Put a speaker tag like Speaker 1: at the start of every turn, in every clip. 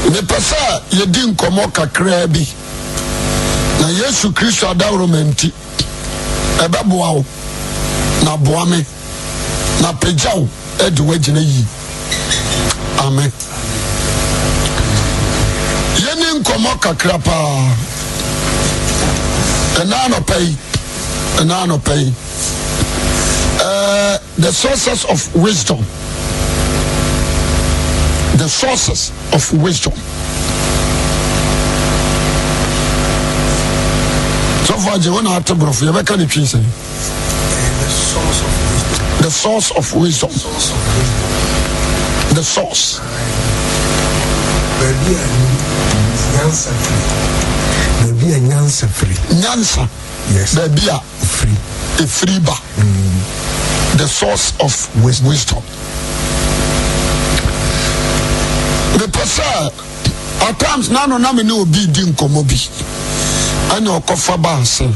Speaker 1: Mepɛ sɛ yɛdi nkɔmmɔ kakraa bi, na Yesu Kristo adaworoma nti, ɛbɛboa wo, na boa me, na pagya wo de woagyina yie. Amen. Yɛni nkɔmmɔ kakra paa. Ɛna anɔpa yi, ɛna anɔpa yi. Uh, the sources of wisdom. The sources of wisdom. Sɔfo agye wo na ate borɔfo yɛbɛka ne twi sɛn. The source of wisdom. The source.
Speaker 2: Baabi a nyansa firi. Baabi a nyansa firi.
Speaker 1: Nyansa.
Speaker 2: Yes.
Speaker 1: Baabi a
Speaker 2: Efiri.
Speaker 1: Efiri ba. The source of wisdom. Mepɛ sɛ at times na no na me ne obi di nkɔmmɔ bi ɛna ɔkɔfa baa sɛ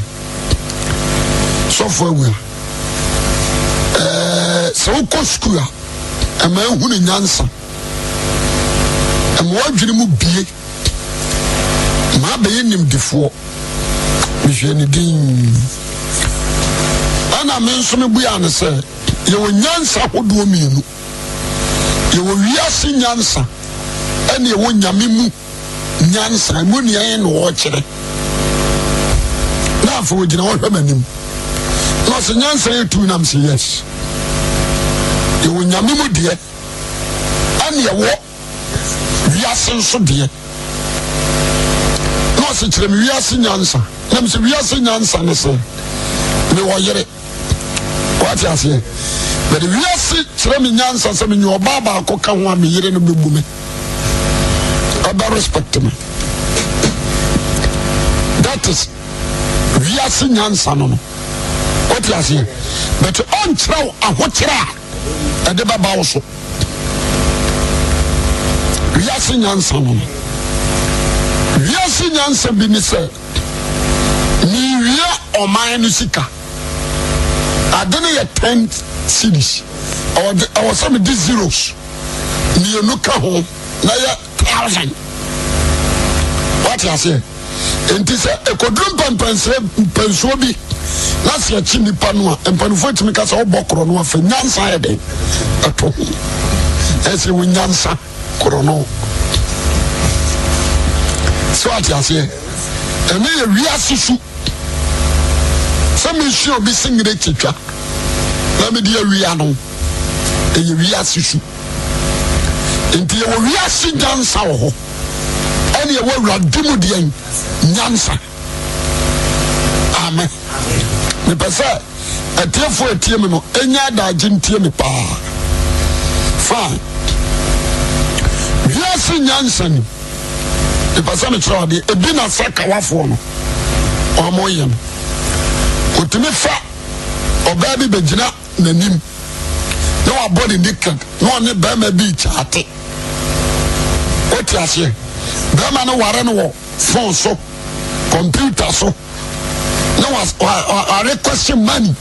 Speaker 1: sɔfo awua ɛɛ sɛ wokɔ sukuu a ɛma ehunu nyansa ɛma wadwene mu bie ma abɛyɛ nimdefoɔ mehwɛ ne din ɛna me nso mebuaa no sɛ yɛwɔ nyansa hodoɔ mmienu Yɛwɔ wiase nyansa ɛne ɛwɔ nyame mu nyansa. Emu nea ɛyɛ na ɔrekyerɛ. Na afei ogyina hɔ hwɛ m'anim. Na ɔsɛ nyansa yɛ tu nam sɛ yes. Yɛwɔ nyame mu deɛ ɛne ɛwɔ wiase nso deɛ. Na ɔsɛ kyerɛ me wiase nyansa. Nam sɛ wiase nyansa ne sɛ mewɔ yere. Wate aseɛ? Mede wiase kyerɛ me nyansa sɛ menyɛ ɔbaa baako ka ho a me yere no bɛbu me. Ɔbɛ respect me. That is wiase nyansa no no. Wate aseɛ? But ɔnkyerɛ wo ahokyerɛ a ɛde bɛba wo so. Wiase nyansa no no. Wiase nyansa bi ne sɛ mewia ɔman no sika. Ade no yɛ ten cedis. Ɛwɔ sɛ mede zeros mmienu ka ho na yɛ thousand. Wate aseɛ? Nti sɛ ɛkɔduru mpɛmpɛnsoɔ mpɛnsoɔ bi na sɛ yɛkye nnipa no a, mpanimfoɔ tumi ka sɛ wobɔ korɔ no afɛ nyansa yɛ den ɛto ho. Ɛsɛ wo nyansa korɔ no. So ate aseɛ? Ɛne yɛ wiase su. Sɛ mesua obi singireti twa na mede awia no, ɛyɛ wiase su. Nti yɛwɔ wiase nyansa wɔ hɔ, ɛne ɛwɔ awurade mu deɛ nyansa. Amen. Mepɛ sɛ atiefoɔ atie me no ɛnya adagye ntie me paa. Fine. Wiase nyansa ni. Mepɛ sɛ mekyerɛ adeɛ ebi na sɛ kawafoɔ no wɔn yɛ no. Otumi fa ɔbaa bi bɛgyina n'anim na wabɔ ne naked na ɔne bɛrima bi kyaate. Wote aseɛ? Bɛrima no ware no wɔ phone so, computer so na wa request money.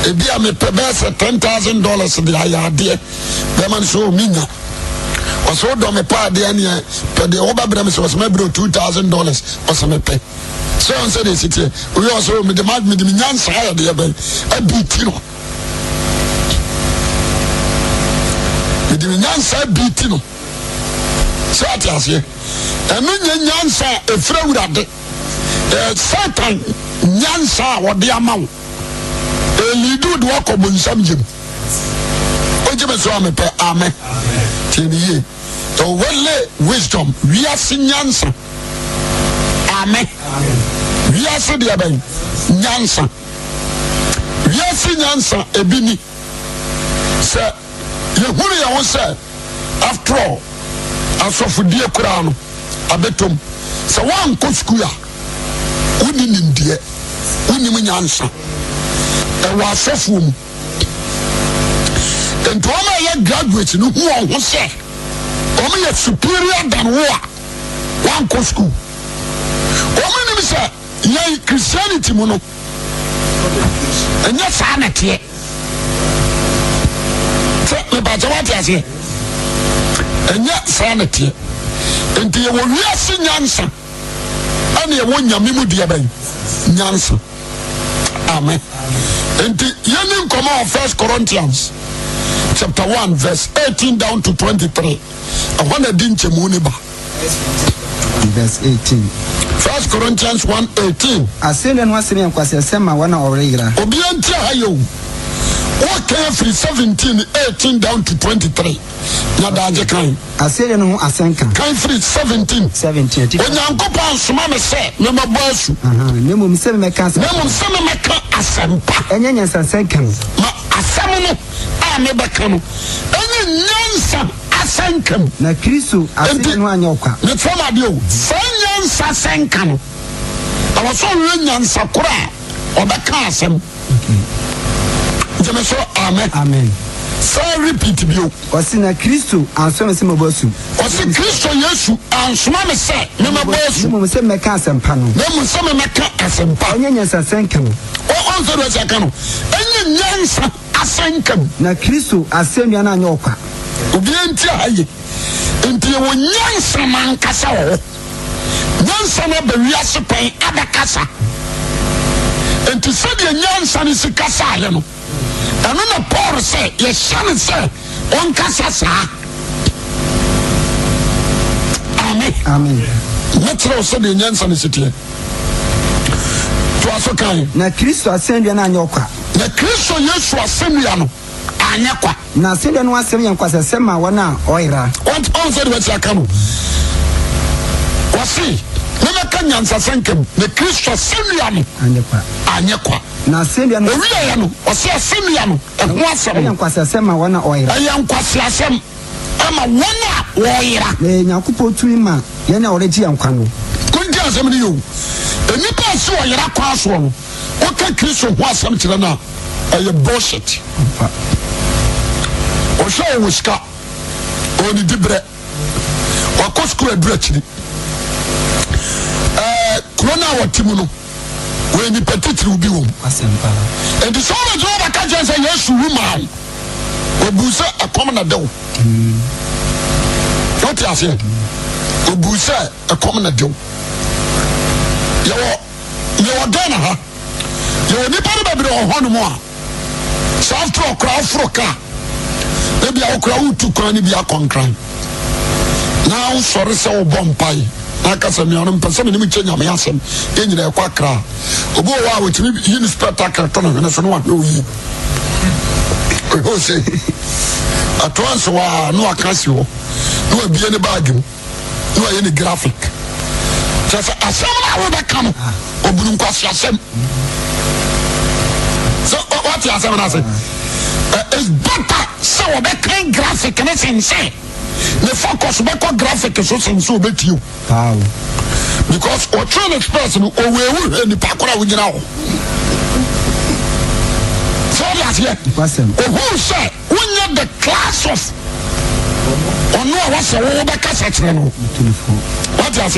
Speaker 1: Ebi a mepɛ bɛyɛ sɛ $10,000 de ayɛ adeɛ. Bɛrima no sɛ ɔmi nya. Ɔsɛ wodɔ me pa adeɛ neɛ pɛ deɛ wobɛbrɛ me sɛ ɔsɛ mɛbrɛ $2,000 ɔsɛ mepɛ. Sɛ ɔn sɛ deɛ ɛsi teɛ. Owie ɔsɛ o mede ma mede me nyansa ayɛ deɛ bɛn abi ti no. Mede me nyansa abi ti no. Sɛ ate aseɛ. Ɛno nyɛ nyansa a ɛfiri Awurade. Ɛyɛ Satan nyansa a ɔde ama wo. Ɛliidi wo de wakɔ bonsam gyem. Wogye me so a mepɛ amen. Tie me yie. The worldly wisdom, wiase nyansa. Amen. Wiase deɛ bɛn? Nyansa. Wiase nyansa ebi ni. Sɛ yɛhunu yɛn ho sɛ after all asɔfodie koraa no abɛtɔm. Sɛ woankɔ sukuu a, wonni nimdeɛ, wonnim nyansa. Ɛwɔ asɔfoɔ mu. Nti wɔn a ɛyɛ graduate no hu wɔn ho sɛ wɔn yɛ superior than wo a wankɔ sukuu. Wɔn nim sɛ yɛn Christianity mu no ɛnyɛ saa na ɛteɛ. Sɛ mepakyɛ wate aseɛ, ɛnyɛ saa na ɛteɛ. Nti yɛwɔ wiase nyansa ɛne ɛwɔ Nyame mu deɛ bɛn? Nyansa. Amen. Nti yɛni nkɔmɔ wɔ First Corinthians chapter 1 verse 18 down to 23. Ɛhɔ na di nkyɛmu ne ba.
Speaker 3: Verse 18.
Speaker 1: First Corinthians 1 18.
Speaker 3: Asɛnnua no asɛm yɛ nkwaseasɛm ma wɔn a wɔreyera.
Speaker 1: Obiara nti aha yɛ o. Wɔka afiri 17, 18 down to 23. Na daagye kan.
Speaker 3: Asɛnnua no ho asɛnka.
Speaker 1: Kan firi 17.
Speaker 3: 17. Atifi.
Speaker 1: Onyankopɔn ansoma me sɛ memmɛbɔ asu.
Speaker 3: Na mmom sɛ memmɛka asɛmpa.
Speaker 1: Na mmom sɛ memmɛka asɛmpa.
Speaker 3: Ɛnyɛ nyansasɛnka mu.
Speaker 1: Ma asɛm no a mebɛka no ɛnyɛ nyansa asɛnka mu.
Speaker 3: Na Kristo asɛnka no anyɛ ɔkwa.
Speaker 1: Enti, mekyerɛ mo adeɛ o, saa nyansa asɛnka no, ɛwɔ sɛ ɔhwehwɛ nyansa korɔ a ɔbɛka asɛm. Gyeme so amen.
Speaker 3: Amen.
Speaker 1: Saa repeat bio.
Speaker 3: Ɔse na Kristo ansoma me sɛ mɛbɔ asu.
Speaker 1: Ɔse Kristo Yesu ansoma me sɛ memmɛbɔ asu.
Speaker 3: Na mmom sɛ memmɛka asɛmpa no.
Speaker 1: Na mmom sɛ memmɛka asɛmpa.
Speaker 3: Ɛnyɛ nyansasɛnka mu.
Speaker 1: Ɔn sɛ deɛ ɔsi aka no, ɛnyɛ nyansa asɛnka mu.
Speaker 3: Na Kristo asɛnnua no anyɛ ɔkwa.
Speaker 1: Obiara nti aha ye. Nti yɛwɔ nyansa no ankasa wɔ hɔ. Nyansa no aba wiase pɛn abɛkasa. Enti sɛdeɛ nyansa no si kasaeɛ no, ɛno na Paul sɛ yɛhyɛ no sɛ ɔnkasa saa. Amen.
Speaker 3: Amen.
Speaker 1: Mɛkyerɛ wo sɛdeɛ nyansa no si teɛ. Toa so kan.
Speaker 3: Na Kristo asɛnnua no anyɛ ɔkwa.
Speaker 1: Na Kristo Yesu asɛnnua no anyɛ kwa.
Speaker 3: Na asɛnnua no ho asɛm yɛ nkwaseasɛm ma wɔn a wɔyera.
Speaker 1: Wɔn ɔn sɛdeɛ wɔasi aka no, wɔse, Memmɛka nyansasɛnka mu, na Kristo asɛnnua no
Speaker 3: Anyɛ kwa.
Speaker 1: anyɛ kwa.
Speaker 3: Na asɛnnua no.
Speaker 1: Ɔwieeɛ no, ɔse asɛnnua no ɛho asɛm
Speaker 3: Ɛyɛ
Speaker 1: no.
Speaker 3: nkwaseasɛm ma wɔn a wɔyera.
Speaker 1: Ɛyɛ nkwaseasɛm ma wɔn a wɔyera.
Speaker 3: Na ɛyɛ Nyankopɔn tumi ma yɛn a wɔregye yɛn nkwa no.
Speaker 1: Montie asɛm no yie o. Nnipa a ɛsi ɔyera kwan soɔ no, woka Kristo ho asɛm kyerɛ no a, ɛyɛ bullshit. Ɔhwɛ ɔwɔ sika, ɔwɔ ne dibrɛ, wakɔ sukuu aduru akyiri. Ɛɛ kuro no a wɔte mu no, wɔyɛ nipa titiriw bi wɔ mu. Nti sɛ wobɛgyina hɔ bɛka kyerɛ sɛ Yesu wu maa wo, obu sɛ ɛkɔm na de wo. Wote aseɛ? Obu sɛ ɛkɔm na de wo. Yɛwɔ Yɛwɔ Ghana ha, yɛwɔ nnipa no bebree wɔ hɔnom a, sɛ after all koraa woforo kaa, ebi a wokora wotu kwan no bi akɔ Nkran, na wosɔre sɛ wobɔ mpae na aka sɛ nuanom mpɛ sɛ menim kyɛ Nyame asɛm, yɛn nyinaa ɛkɔ Accra. Obi wɔ hɔ a wɔtumi yi ne spectacle to ne hwene so na wahwɛ oyi. Ɔhwɛ ose atoa nso a na waka si hɔ na wabie ne baage mu. na wayɛ ne graphic kyerɛ sɛ asɛm no a wobɛka no ɔbunu nkwasi asɛm sɛ wate asɛm no ase. It's better sɛ wɔbɛkan graphic no sen sɛ ne focus bɛkɔ graphic so sen sɛ ɔbɛtie o, because ɔtwerɛ no express no ɔwɛwu hwɛ nipa koro a wogyina hɔ sɛ wode aseɛ ɔhuu sɛ Wonyɛ the class of ɔno a wasɛ wo wobɛkasa kyerɛ no. Wate ase?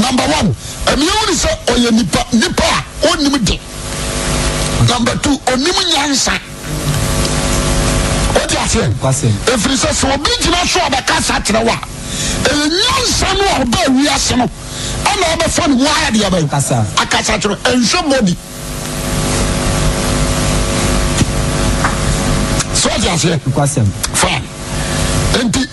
Speaker 1: Number one, ɛmi ehu ni sɛ ɔyɛ nipa nipa a ɔnim de. Number two, ɔnim nyansa. Wate ase? Efiri sɛ sɛ obi gyina so a ɔbɛkasa kyerɛ wo a, ɛyɛ nyansa no a ɔbaa wiase no ɛna ɔbɛfa ne mu ayɛ deɛ bɛn akasa kyerɛ ɛnhwɛ body. So ɔte aseɛ?
Speaker 3: Nokwasɛm.
Speaker 1: Fine. Enti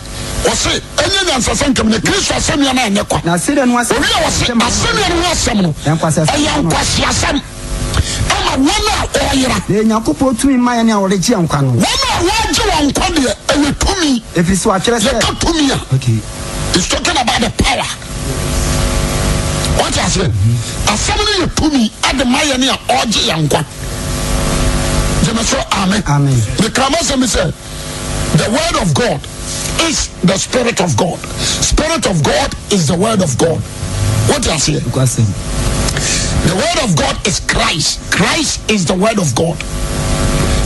Speaker 1: ɔse ɛnyɛ nyansasɛm nkam na Kristo asɛnnua no anyɛ kwa.
Speaker 3: Na asɛnnua no ho asɛm.
Speaker 1: Owi a ɔse asɛnnua no ho asɛm no ɛyɛ nkwaseasɛm ɛma wɔn a wɔyera.
Speaker 3: Na ɛyɛ Nyankopɔn tumi ma yɛn a wɔregye yɛn nkwa no.
Speaker 1: Wɔn a wɔregye wɔn nkwa deɛ ɛyɛ tumi.
Speaker 3: Ɛfiri sɛ wɔatwerɛ sɛ.
Speaker 1: Yɛka tumi a.
Speaker 3: Okay.
Speaker 1: It's talking about the power. Wate aseɛ? Asɛm no yɛ tumi de ma yɛn a ɔregye yɛn nkwa. Gyeme so amen.
Speaker 3: Amen.
Speaker 1: Mekra masɛm bi sɛ the word of God is the spirit of God. Spirit of God is the word of God. Wate aseɛ? The word of God is Christ. Christ is the word of God.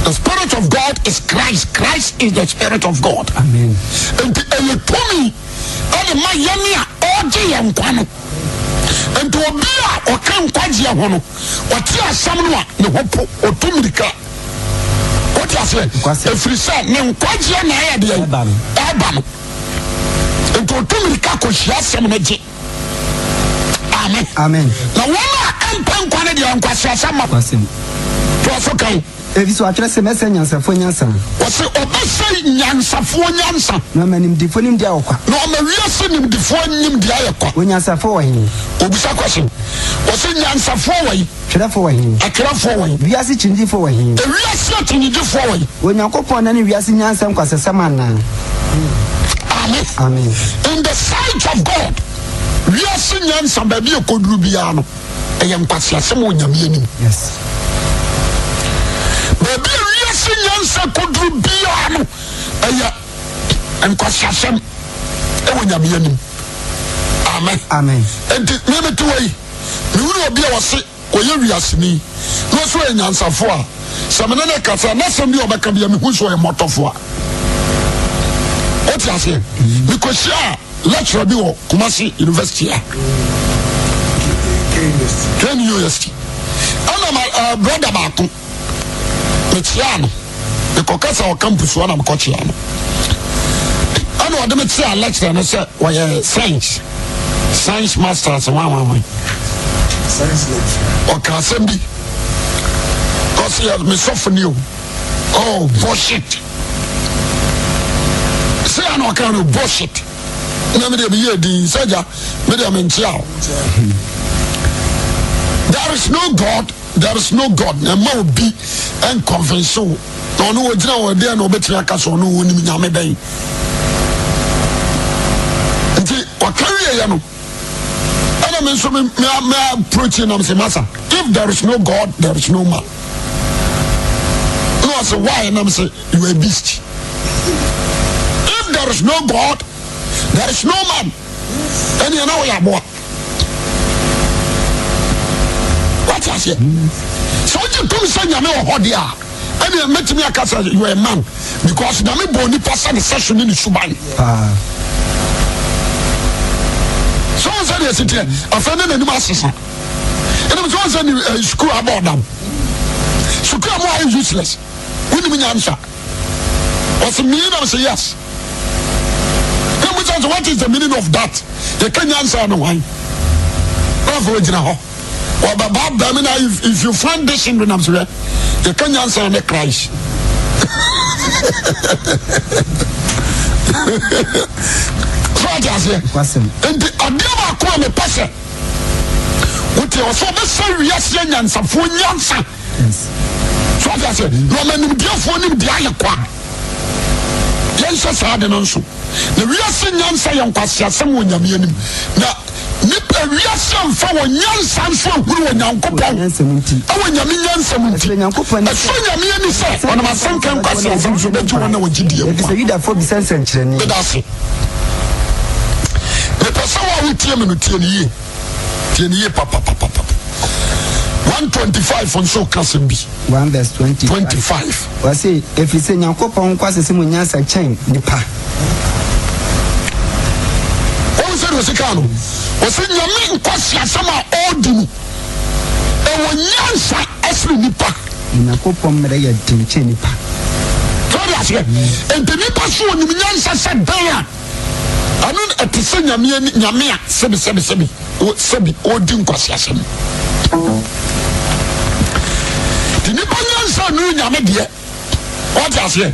Speaker 1: The spirit of God is Christ. Christ is the spirit of God.
Speaker 3: Amen.
Speaker 1: Nti ɛyɛ tumi ɛde ma yɛn a ɔregye yɛn nkwa no. Nti obi a ɔka nkwagyeɛ ho no, ɔte asɛm no a ne ho po, ɔtu mmirika. Wote aseɛ? Ɛfiri sɛ ne nkwagyeɛ na ɛyɛ deɛ ɛba no. Nti ɔtu mmirika kɔhyia asɛm no gye. Amen.
Speaker 3: Amen.
Speaker 1: Na wɔn a ɛmpɛ nkwa no deɛ nkwaseasɛm ma.
Speaker 3: Kwasɛm.
Speaker 1: Toa so kan.
Speaker 3: Efisɛ wɔatwerɛ sɛ, Mɛsɛe nyansafoɔ nyansa.
Speaker 1: Ɔse ɔbɛsɛe nyansafoɔ nyansa.
Speaker 3: Na ɔma nimdefoɔ nimdeɛ ayɛ ɔkwa.
Speaker 1: Na ɔma wiase nimdefoɔ nimdeɛ ayɛ kwa.
Speaker 3: Onyansafoɔ wɔ he?
Speaker 1: Obisa question. Ɔse nyansafoɔ wɔ he?
Speaker 3: Twerɛfoɔ wɔ he?
Speaker 1: Atwerɛfoɔ wɔ he?
Speaker 3: Wiase kyinnyegyefoɔ wɔ he?
Speaker 1: Ewiase akyinnyegyefoɔ wɔ he?
Speaker 3: Onyankopɔn nane wiase nyansa nkwaseasɛm anaa?
Speaker 1: Amen.
Speaker 3: Amen.
Speaker 1: In the sight of God, wiase nyansa baabi ekoduru biara no, ɛyɛ nkwaseasɛm wɔ Nyame anim.
Speaker 3: Yes.
Speaker 1: Baabi a wiase nyansa koduru biara no, ɛyɛ nkwaseasɛm ɛwɔ Nyame anim. Amen.
Speaker 3: Amen.
Speaker 1: Enti me mete hɔ yi, mehunu obi a ɔse ɔyɛ wiaseni na ɔse ɔyɛ nyansafo a, sɛ me ne no kasa a, n'asɛm bi a ɔbɛka bi a mehu sɛ ɔyɛ mmɔtɔfo a. Wote aseɛ? Mekɔhyia lecturer bi wɔ Kumasi University a. Kane University. Ɛna ma uh, brother baako mekyeaa no mekɔkasa wɔ campus hɔ na mekɔkyea no ɛna ɔde me kyea lecturer no sɛ ɔyɛ science science masters wanwanwan ɔka asɛm bi ɔsɛ yɛ mesɔfo ni o oh bullshit sɛ yɛ na ɔka no bullshit na medeɛ meyɛ din sɛ gya medeɛ menkyea o there is no God There is no God na mma obi nconvince wo na ɔno ogyina hɔ deɛ na ɔbɛtumi aka sɛ ɔno ɔnim nyame bɛn nti ɔka wieɛ no ɛna me nso me me approach nam sɛ masa if there is no God there is no man na ɔsɛ why nam sɛ you are a beast if there is no God there is no man ɛneɛ na woyɛ aboa wate aseɛ sɛ wogye tom sɛ nyame wɔ hɔ deɛ a ɛneɛ mɛtumi aka sɛ you are a man because nyame bɔɔ nipa sɛ ne sɛso ne ne suban sɛ wo sɛ deɛ siteɛ afei ne n'anim asesa ɛnam sɛ wo sɛ ne eh, sukuu abɔ ɔdam sukuu a mo ayɛ useless wonim nyansa Ɔse me na mese yes. Na mbusa sɛ what is the meaning of that? Yɛka nyansa no hwan? Na afei ogyina hɔ. Ɔbɛba abɛn me na if, if you find this in nam sɛ hwɛ yɛka nyansa ne Christ. So ate aseɛ? Nti adeɛ baako a mepɛ sɛ wote ɔsɛ ɔbɛsɛ wiase anyansafoɔ nyansa. So ate aseɛ? Na ɔma nimdeɛfoɔ nimdeɛ ayɛ kwa. Yɛnhyɛ saa ade no nso. Na wiase nyansa yɛ nkwaseasɛm wɔ Nyame anim. Na nipa wiase amfa wɔn nyansa nso ahunu wɔ Nyankopɔn ɛwɔ Nyame nyansa mu nti. Ɛsɔ Nyame ani sɛ ɔnam asɛnka nkwaseasɛm so bɛgye wɔn a wɔgye die nkwa.
Speaker 3: Efisɛ Yudafoɔ bisa nsɛnkyerɛnne.
Speaker 1: Meda ase. Mepɛ sɛ wo a wotie me no tie no yie. Tie no yie papapapapa. 125 nso ka asɛm bi.
Speaker 3: 1 verse 25.
Speaker 1: 25.
Speaker 3: Wɔse, ɛfiri sɛ Nyankopɔn nkwa mu nyansa kyɛn nipa.
Speaker 1: Wɔn sɛ deɛ ɔsi kaa no, wɔsi Nyame nkwaseasɛm a ɔredi no, ɛwɔ nyansa ɛsene nipa.
Speaker 3: Nyankopɔn mmerɛ yɛ den kyɛn nipa.
Speaker 1: Sɛ ɔde aseɛ, nti nipa so onim nyansa sɛ dɛn a. Ɛno na ɛte sɛ nyame ani nyame a sɛbi sɛbi sɛbi o sɛbi ɔredi nkwaseasɛm. Nti nipa nyansa nnuru nyame deɛ. Wate aseɛ?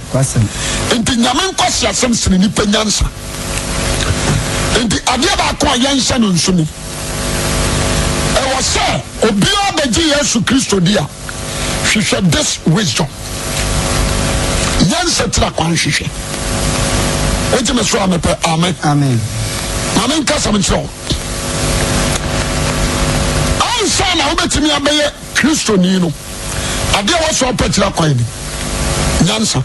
Speaker 1: Nti nyame nkwaseasɛm sene nipa nyansa. Nti adeɛ baako a yɛnhyɛ no nso ni. Ɛwɔ sɛ obiara bɛgye Yesu Kristo di a, hwehwɛ this wisdom. Nyansa tira kwan hwehwɛ. Wogye me so a mepɛ amen.
Speaker 3: Amen.
Speaker 1: Ma me nkasa nkyerɛ wo. Ansa na wobɛtumi abɛyɛ Kristoni no, adeɛ a wɔsɔ ɔpɛ kyerɛ kwan ni nyansa.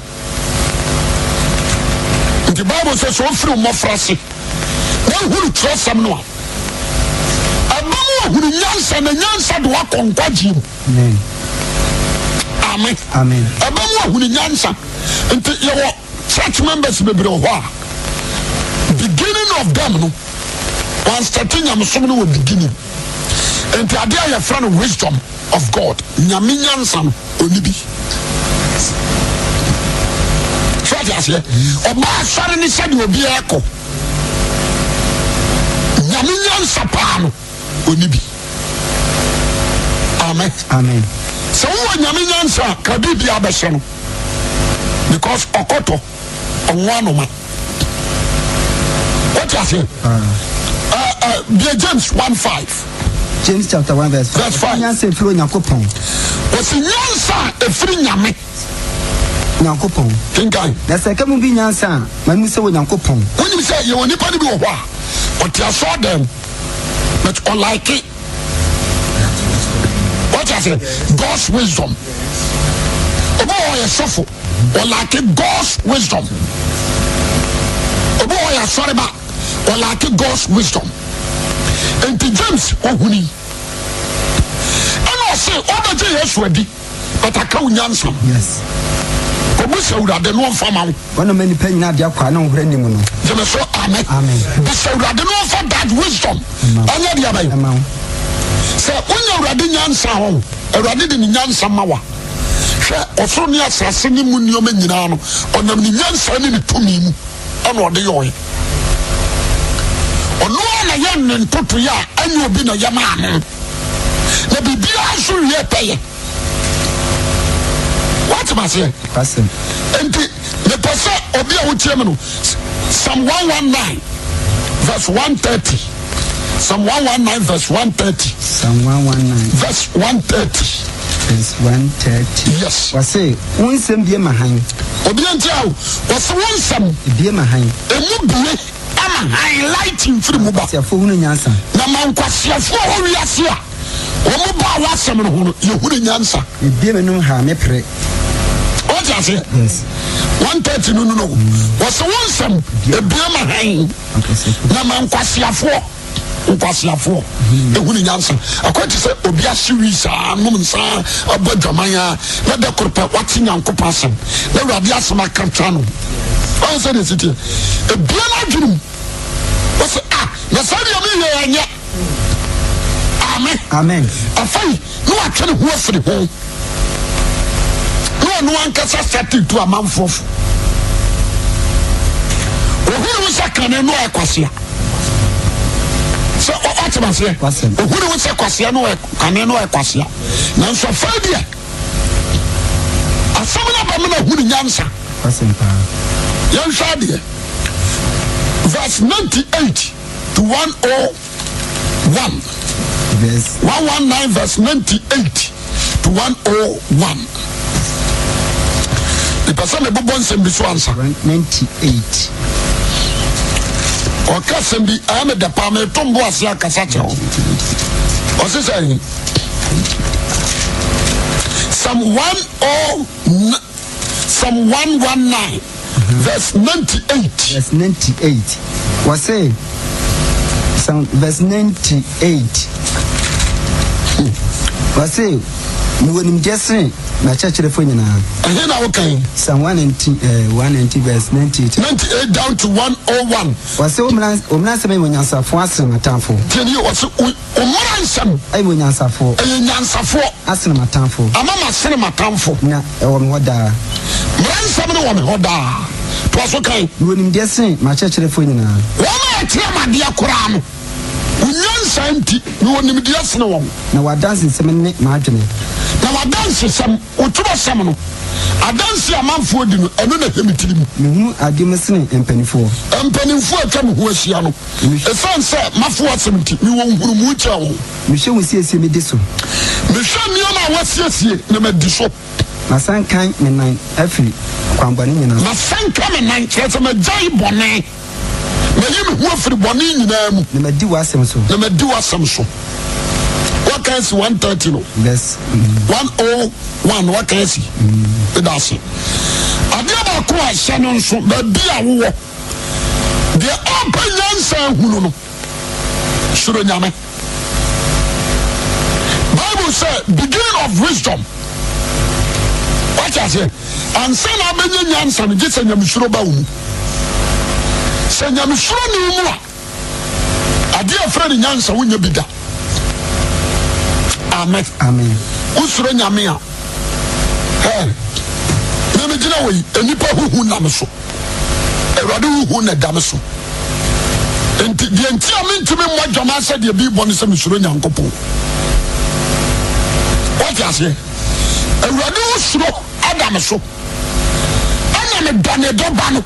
Speaker 1: Nti Bible sɛ sɛ ofiri mmɔfra ase na ehunu twerɛsɛm no a, ɛba mu ahunu nyansa na nyansa de wakɔ nkwagyeɛ mu. Amen.
Speaker 3: Amen.
Speaker 1: Ɛba mu ahunu nyansa. Nti yɛwɔ church members bebree wɔ hɔ a beginning of them no wɔn start nyamesom no wɔ beginning. Nti adeɛ a yɛfrɛ no wisdom of God, nyame nyansa no, ɔni bi. So ate aseɛ? Ɔba asɔre ne sɛdeɛ obiara kɔ. Nyame nyansa paa no, ɔnni bi. Amen.
Speaker 3: Amen.
Speaker 1: Sɛ wowɔ Nyame nyansa a, ka biribiara bɛhyɛ no. Because ɔkɔtɔ, ɔnwo anoma. Wote aseɛ? Uh, bie James 1 5.
Speaker 3: James chapter 1 verse 5.
Speaker 1: Verse 5.
Speaker 3: Nyansa efiri Onyankopɔn.
Speaker 1: Wɔsi nyansa a efiri Nyame.
Speaker 3: Nyankopɔn.
Speaker 1: Kenkan.
Speaker 3: Na sɛ ɛka mu bi nyansa a, ma no sɛ Onyankopɔn.
Speaker 1: Wonim sɛ yɛwɔ nipa no bi wɔ hɔ a, ɔte asɔɔ dɛm, but ɔlike. What I say? God's wisdom. Obi wɔ hɔ yɛ sɔfo, ɔlike God's wisdom. Obi wɔ hɔ yɛ asɔreba, ɔlike God's wisdom. Nti James ohuni. Ɛna ɔse ɔbɛgye Yesu adi. But aka wo nyansa.
Speaker 3: Yes.
Speaker 1: Kɔbisa Awurade na ɔmfa ma wo.
Speaker 3: Wɔn na ma nipa nyinaa adeɛ kwa na ɔhora nim no.
Speaker 1: Gyeme so amen.
Speaker 3: Amen.
Speaker 1: Bisa Awurade na ɔmfa that wisdom. Ɛnyɛ deɛ bɛn.
Speaker 3: Ɛma wo.
Speaker 1: Sɛ wonya Awurade nyansa hɔ, Awurade de ne nyansa ma wa. Hwɛ ɔsoro ne asase ne mu nneɛma nyinaa no, ɔnam ne nyansa ne ne tumi mu ɛna ɔde yɔe. Ɔno ara na yɛ ne ntotoeɛ a ɛnyɛ obi na yɛ maa no. Na biribiara nso wie pɛyɛ. Woate maseɛ? Nti mepɛ sɛ obi a wotie me no Psalm 119 verse 130. Psalm 119 verse 130.
Speaker 3: Psalm 119
Speaker 1: verse 130.
Speaker 3: Verse 130.
Speaker 1: Yes.
Speaker 3: Wɔse wo nsɛm bie ma hann.
Speaker 1: Obi nti a wɔse wo nsɛm.
Speaker 3: Bie ma hann.
Speaker 1: Emu bie ama hann light mfiri mu ba.
Speaker 3: Nkwaseafoɔ hunu nyansa.
Speaker 1: Na ma nkwaseafoɔ wɔ wiase a wɔn baa w'asɛm no ho no yɛhunu nyansa.
Speaker 3: Mebue m'anom haa me pere.
Speaker 1: Wote aseɛ?
Speaker 3: Yes.
Speaker 1: 130 no no no. Wɔsɛ wo nsɛm ebue ma hann na ma nkwaseafoɔ nkwaseafoɔ ehunu nyansa. Akɔ te sɛ obi ahye wi saa nom nsa abɔ adwaman a na da koro pɛ wate Nyankopɔn asɛm na Awurade asɛm aka tra no. Ɔn sɛ deɛ ɛsi teɛ. Ebue n'adwene mu. Wɔsɛ ah na saa deɛ meyɛ ɛnyɛ. Amen.
Speaker 3: Amen.
Speaker 1: Afei na watwe ne ho afiri ho na ɔno ankasa sate tu amanfoɔ fo. Ohunu wo sɛ kane no ɔyɛ kwasea. Sɛ ɔte maseɛ. Ohunu wo sɛ kwasea no ɔyɛ kane no ɔyɛ kwasea. Nanso afei deɛ asɛm no aba mu na hunu nyansa. Yɛnhwɛ adeɛ. Verse 98. to 101.
Speaker 3: Verse
Speaker 1: 119 verse 98 to 101. Mepɛ sɛ mebobɔ nsɛm bi so ansa.
Speaker 3: 98.
Speaker 1: Ɔka sɛm bi ɛyɛ me dɛ paa meto mbo ase akasa kyerɛ wo. Ɔse sɛ Psalm 109 Psalm 119 verse 98.
Speaker 3: Verse 98. Wɔse Psalm verse 98. Wɔse mewɔ nimdeɛ sene m'akyerɛkyerɛfoɔ nyinaa.
Speaker 1: Ɛhe na wokan?
Speaker 3: Psalm 119, 190 verse 98.
Speaker 1: 98 down to 101.
Speaker 3: Wɔse wo mmara nsɛm yɛ onyansafoɔ asene m'atamfo.
Speaker 1: Tiɛ nie, wɔse wo mmara nsɛm.
Speaker 3: Ɛyɛ onyansafoɔ.
Speaker 1: Ɛyɛ nyansafoɔ.
Speaker 3: Asene m'atamfo.
Speaker 1: Ama masene m'atamfo.
Speaker 3: Na ɛwɔ me hɔ daa.
Speaker 1: Mmara nsɛm no wɔ me hɔ daa. Toa so kan.
Speaker 3: Mewɔ nimdeɛ sen m'akyerɛkyerɛfoɔ nyinaa.
Speaker 1: Wɔn a wɔkyerɛ me adeɛ koraa no, wo nyansa nti, mewɔ nimdeɛ sene wɔn.
Speaker 3: Na w'adansesɛm ne m'adwene.
Speaker 1: Na w'adansesɛm, wo twerɛsɛm no, adanseɛ a amanfoɔ di no, ɛno na ɛhɛ me tirim.
Speaker 3: Mehunu adeɛ mu sene mpanimfoɔ.
Speaker 1: Mpanimfoɔ a atwa me ho ahyia no, ɛsiane sɛ mafa w'asɛm nti, mewɔ nhunumu kyɛn wɔn.
Speaker 3: Mehwɛ wo siesie medi so.
Speaker 1: Mehwɛ nneɛma a woasiesie na madi so.
Speaker 3: Masanka me nan afiri kwammɔne nyinaa so.
Speaker 1: Masanka me nan, kyerɛ sɛ magyae bɔne. Mayi me ho afiri bɔne nyinaa mu.
Speaker 3: Na madi w'asɛm so.
Speaker 1: Na madi w'asɛm so. Waka asi 130 no.
Speaker 3: Verse.
Speaker 1: 101 waka asi. Meda ase. Adeɛ baako a hyɛ no nso, baabi a wowɔ, deɛ ɔmpɛ nyansa ahunu no, suro Nyame. Bible sɛ beginning of wisdom. Wate aseɛ? Ansa na abɛnya nyansa no, gye sɛ nyamesuro ba wo mu. Sɛ nyamesuro ni wo mu a, adeɛ a ɛfrɛ no nyansa wonya bi da. Amen.
Speaker 3: Amen.
Speaker 1: Wosuro Nyame a, hɛ, me megyina wɔ yi, nnipa huhu nna me so. Awurade huhu na ɛda me so. Enti deɛ nti a mentumi mmɔ adwaman sɛ deɛ bi bɔ ne sɛ mesuro Nyankopɔn. Woate aseɛ? Awurade ho suro ada me so. Ɛna medɔ ne dɔ ba no.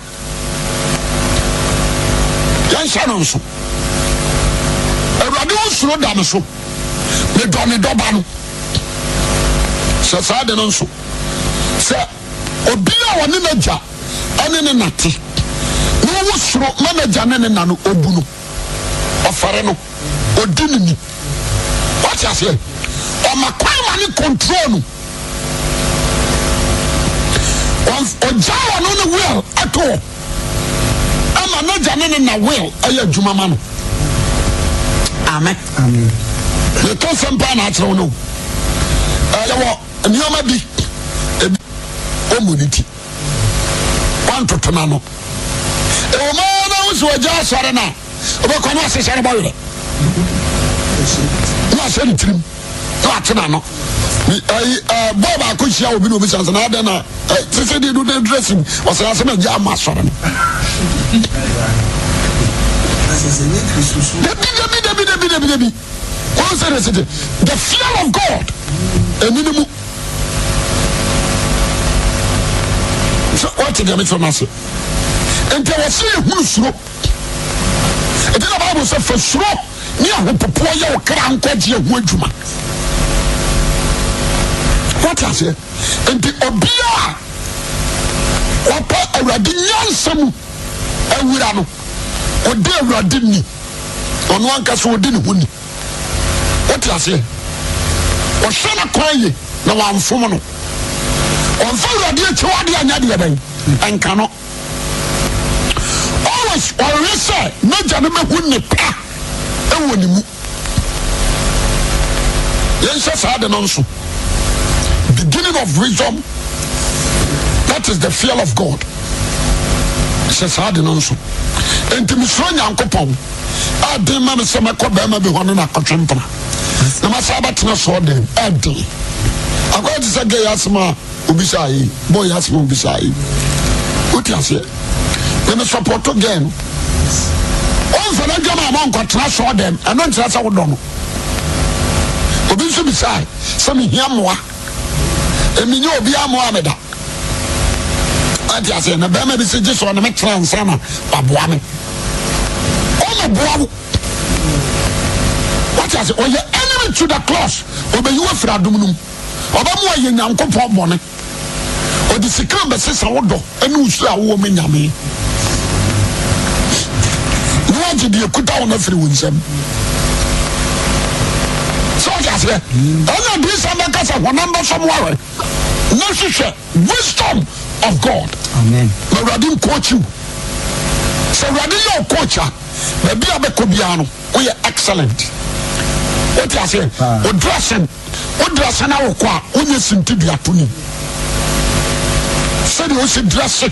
Speaker 1: Yɛnhyɛ no nso. Awurade ho suro da me so. Medɔ ne dɔ ba no. Hyɛ saa de no nso. Sɛ Obi a ɔne n'agya ne ne na te, na ɔwɔ suro ma n'agya ne ne na no, obu no, ɔfɛre no, odi no ni. Wate aseɛ? Ɔma kwan ma ne control no. Ɔgyaa ɔno ne will ato hɔ ama n'agya ne ne na will ɛyɛ adwuma ma no. Amen.
Speaker 3: Amen.
Speaker 1: Yɛka sɛm paa na akyerɛ wo no. Ɛyɛ Nneɛma bi, ebi ɔmmɔ ne ti, wantoto n'ano. Ɛwɔ mu ara na wosi ɔgya asɔre no a, wobɛkɔ na ɔhyehyɛ no bɔwerɛ na wahyɛ ne tirim na wate n'ano. Ɛyi ɛɛ bɔɔl baako hyia obi na obi sɛ na adɛn na ɛ sese deɛ do de dressing ɔsɛ asɛ na gya ama asɔre no. Dabi dabi dabi dabi dabi dabi. Wɔn sɛ de sete the fear of God ɛni ne mu. Sɛ wɔte deɛ mekyerɛ no ase. Nti ɛwɔ sɛ yɛhunu suro. Ɛti na Bible sɛ fa suro ne ahopopoɔ yɛ wo kra nkwagyeɛ ho adwuma. Wɔte aseɛ. Nti obiara wɔpɛ Awurade nyansa mu awura no, ɔdi Awurade ni. Ɔno ankasa ɔdi ne ho ni. Wote aseɛ? Ɔhwɛ no kwan ye na wamfom no. Ɔmfa Awurade akyiwadeɛ anyɛ deɛ bɛn? Ɛnka no. Always ɔhwehwɛ sɛ n'agya no bɛhu nnepa wɔ ne mu. Yɛnhyɛ saa de no nso. Beginning of wisdom, that is the fear of God. Hyɛ saa de no nso. Enti mesuro Nyankopɔn ɛden ma me sɛ mɛkɔ bɛrima bi hɔ ne no akɔtwe mpena na masa abɛtena sɔɔ dɛm ɛden. Akɔyɛ te sɛ gay asɛm a obisaa yi, boy asɛm a obisaa yi. Wote aseɛ? Me me sɔpɔto gay no. Ɔmfa n'adwama a ma ɔnkɔtena sɔɔ dɛm ɛno nkyerɛ sɛ wodɔ no. Obi nso bisaa sɛ mehia mmoa. Ɛmenyɛ obiara mmoa me da. Wate aseɛ? Na bɛrima bi sɛ gye sɛ ɔne me tena ansa na waboa me. Ɔmɛboa wo. Wate aseɛ? Ɔyɛ enemy to the cross. Ɔbɛyi wo afiri adom no mu. Ɔbɛma wayɛ Nyankopɔn bɔne. Ɔde sika bɛsesa wo dɔ ne wo suro a wowɔ ma Nyame. Na wagye deɛ ɛkuta wo no afiri wo nsam. Sɛ wate aseɛ? Ɛna adiyisɛm bɛka sɛ honam bɛsɔ mo ahwɛ. Na hwehwɛ wisdom of God.
Speaker 3: Amen.
Speaker 1: Na Awurade nkookyi wo. Sɛ Awurade yɛ wo coach a, baabi a bɛkɔ biara no, woyɛ excellent. Wote aseɛ? Wo dressing, wo dressing na wokɔ a, wonyɛ sintiduatoni. Sɛdeɛ wosi dresse,